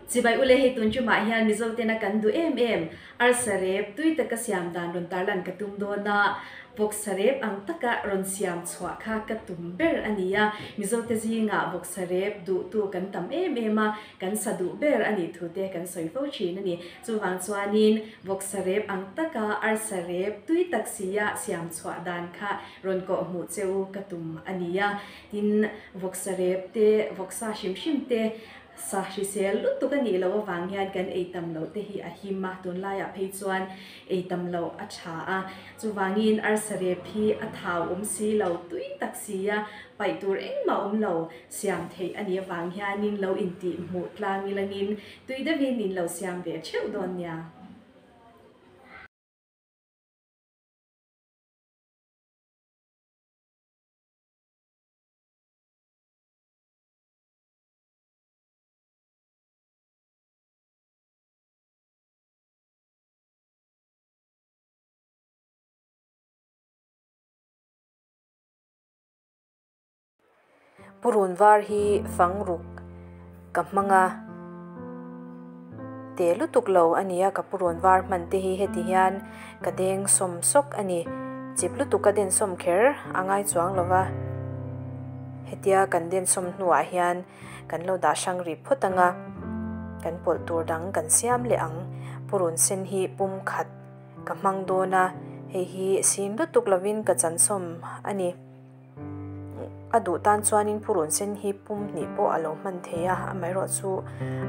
Chibai ule hei tun chumah hian Mizo tena kan duh em em arsa rep tui taka siam dan rawn tarlan ka tum dawn a, vawksa rep ang taka rawn siam chhuah kha ka tum ber a ni a, Mizo te zingah vawksa rep duhtu kan tam em em a, kan sa duh ber a nih thu te kan sawi fo thin a ni. Chuvang chuanin vawksa rep ang taka arsa rep tui tak sia siam chhuah dan kha rawn kawh hmuh che u ka tum a ni a, tin vawksa rep te, vawksa hrim hrim te, Sa hrisel lutuk a nih loh avang hian kan ei tam loh te hi a him a, tunlaiah phei chuan ei tam loh a tha a. Chuvangin arsa rep hi a thau awm si lo, tui tak si a, paih tur engmah awm lo siam theih a nih avang hianin lo intih hmuh tlang ilangin tui deuhin in lo siam ve theuh dawn nia. Purun var hi fang ruk ka hmang a, te lutuk lo a ni a, ka purun var hman te hi heti hian ka deng sawm sawk a ni, chip lutuk ka den sawm kher a ngai chuang lo va. Hetia kan densawm hnuah hian kan lo dah hrang rih phawt ang a, kan pawlh tur dang kan siam leh ang. Purun sen hi pum khat ka hmang dawn a, hei hi sin lutuk lovin ka chansawm a ni. A duh tan chuanin purun sen hi pum hnih pawh a lo hman thei a, amaherawhchu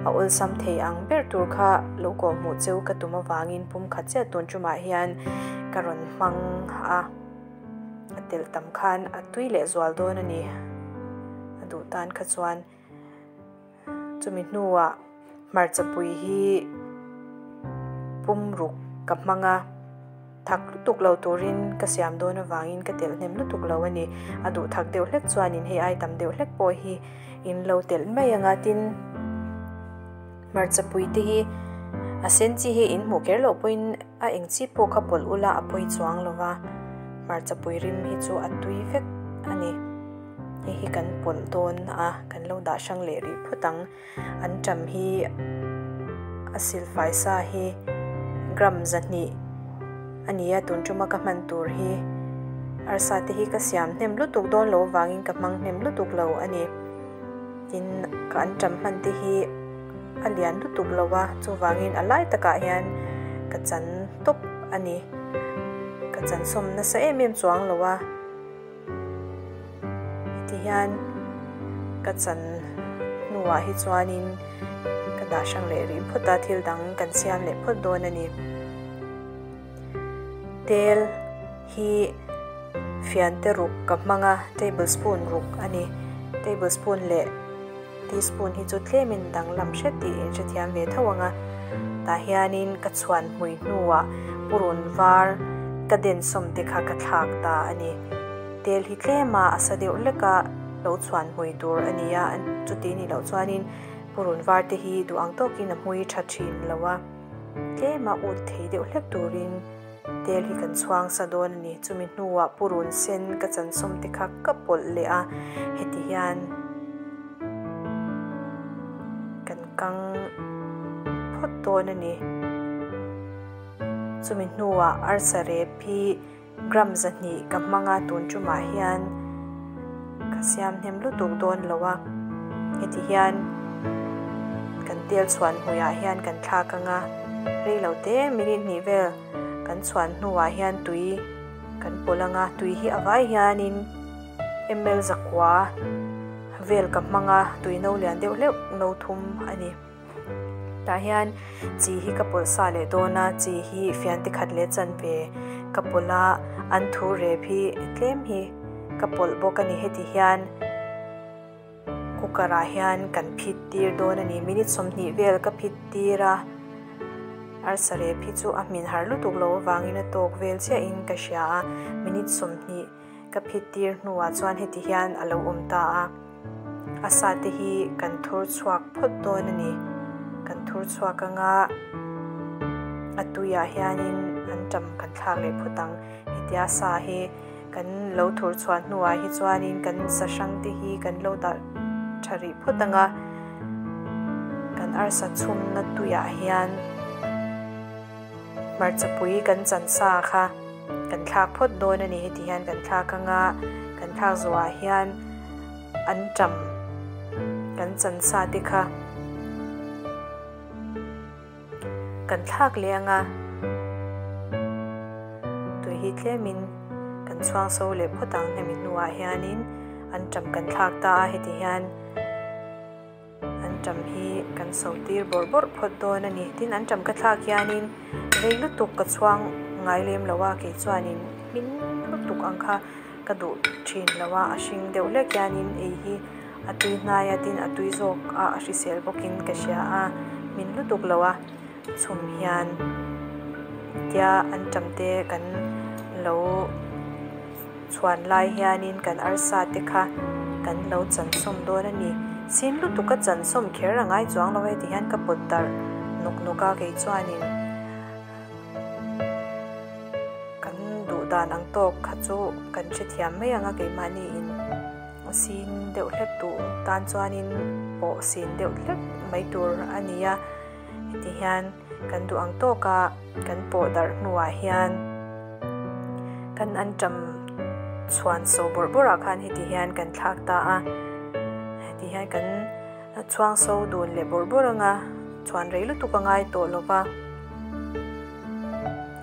a awlsam thei ang ber tur kha lo kawhhmuh cheu ka tum avangin pum khat chiah tun tumah hian ka rawn hmang a. A telh tam khan a tui leh zual dawn a ni. A duh tan kha chuan chumi hnuah hmarcha pui hi pum ruk ka hmang a, thak lutuk lo turin ka siam dawn avangin ka telh hnem lutuk lo a ni. A duh thak deuh hlek chuanin hei ai tam deuh hlek pawh hi in lo telh mai ang a, tin hmarcha pui te hi a sen chi hi in hmuh kher loh pawhin A eng chi pawh kha pawlh ula a pawi chuang lo va, hmarcha pui rim hi chu a tui vek a ni. Hei hi kan pawlh dawn a, kan lo dah hrang leh rih phawt ang. An ṭam hi a silfai sa hi gram zahnih a ni a, tun ṭuma ka hman tur hi arsa te hi ka siam hnem lutuk dawn lo avangin ka hmang hnem lutuk lo a ni. Tin, ka an ṭam hman te hi. A lian lutuk lo a, chuvangin a lai takah hian ka chan tawp a ni. Ka chan sawm nasa em em chuang lo a, heti hian ka chan hnuah hi chuanin ka dah hrang leh rih phawt a, thil dang kan siam leh phawt dawn a ni. Tel hi fiante ruk ka hmang a, tablespoon ruk a ni. Tablespoon leh. Teaspoon hi chu tlemin danglam hret tih in hrethiam ve tho ang a, tah hianin ka chhuan hmui hnuah purun var ka densawm te kha ka thlak ta a ni. Tel hi tlema a sa deuh hlek a lo chhuan hmui tur a ni a, chuti nih loh chuanin purun var te hi duh ang tawkin a hmui tha thin lo a, tlema ut thei deuh hlek turin Tel hi kan chhuang sa dawn a ni. Chumi hnuah purun sen ka chansawm te kha ka pawlh leh a, heti hian kan kang phawt dawn a ni. Chumi hnuah arsa rep hi gram zahnih ka hmang a, tun tumah hian ka siam hnem lutuk dawn lo a, heti hian kan tel chhuan hmuiah hian kan thlak ang a. Rei lo te minute hnih vel kan chhuan hnuah hian tui kan pawlh ang a, tui hi a vai hianin ml zakua vel ka hmang a, tui no lian deuh hleuh no thum a ni. Tah hian chi hi ka pawlh sa leh dawn a, chi hi fian te khat leh chanve ka pawlh a, an thu rep hi tlem hi ka pawlh bawk a ni heti hian. Cooker ah hian kan phit tir dawn a ni. Minute 20 vel ka phit tir a, arsa rep hi chu a hmin har lutuk lo avangin a tawk vel chiahin ka hria a. Minute 20 ka phit tir hnuah chuan heti hian a lo awm ta a, a sa te hi kan thur chhuak phawt dawn a ni. Kan thur chhuak anga a tuiah hianin an ṭam kan thlak leh phawt ang. Hetia sa hi. Kan lo thur chhuah hnuah hi chuanin kan sa hrang te hi kan lo dah tha rih phawt ang a. Kan arsa chhumna tuiah hian hmarchapui kan chan sa kha kan thlak phawt dawn a ni. Heti hian kan thlak anga kan thlak zawhah hian anṭam kan chan sa te kha kan thlak leh anga tui hi tlemin kan chhuang so leh phawt ang. Hemi hnuah hianin anṭam kan thlak ta a, heti hian. Anṭam hi kan so tir bawrh bawrh phawt dawn a ni. Tin, anṭam ka thlak hianin rei lutuk ka chhuang ngai lem lo a, kei chuanin hmin lutuk ang kha ka duh thin lo a, a hring deuh hlek hianin ei hi a tui hnai a, tin a tui zawk a a hrisel bawkin ka hria a, hmin lutuk lo a chhum hian tia anṭam te kan lo. Chhuan lai hianin kan arsa te kha kan lo chansawm dawn a ni. Sin lutuk a chansawm kher a ngai chuang lo e ti hian ka pawt darh nawk nawk a, kei chuanin kan duh dan ang tawk kha chu kan hrethiam mai ang a, keimahniin sin deuh hlek duh tan chuanin pawh sin deuh hlek mai tur a ni a, heti hian. Kan duh ang tawka kan pawh darh hnuah hian kan anṭam chhuan so bawrh bawrhah khan heti hian kan thlak ta a, heti hian kan chhuang so dun leh bawrh bawrh anga chhuan rei lutuk a ngai tawh lo va,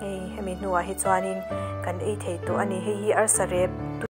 hei hemi hnuah hi chuanin kan ei thei tawh a ni. Hei hi arsa rep.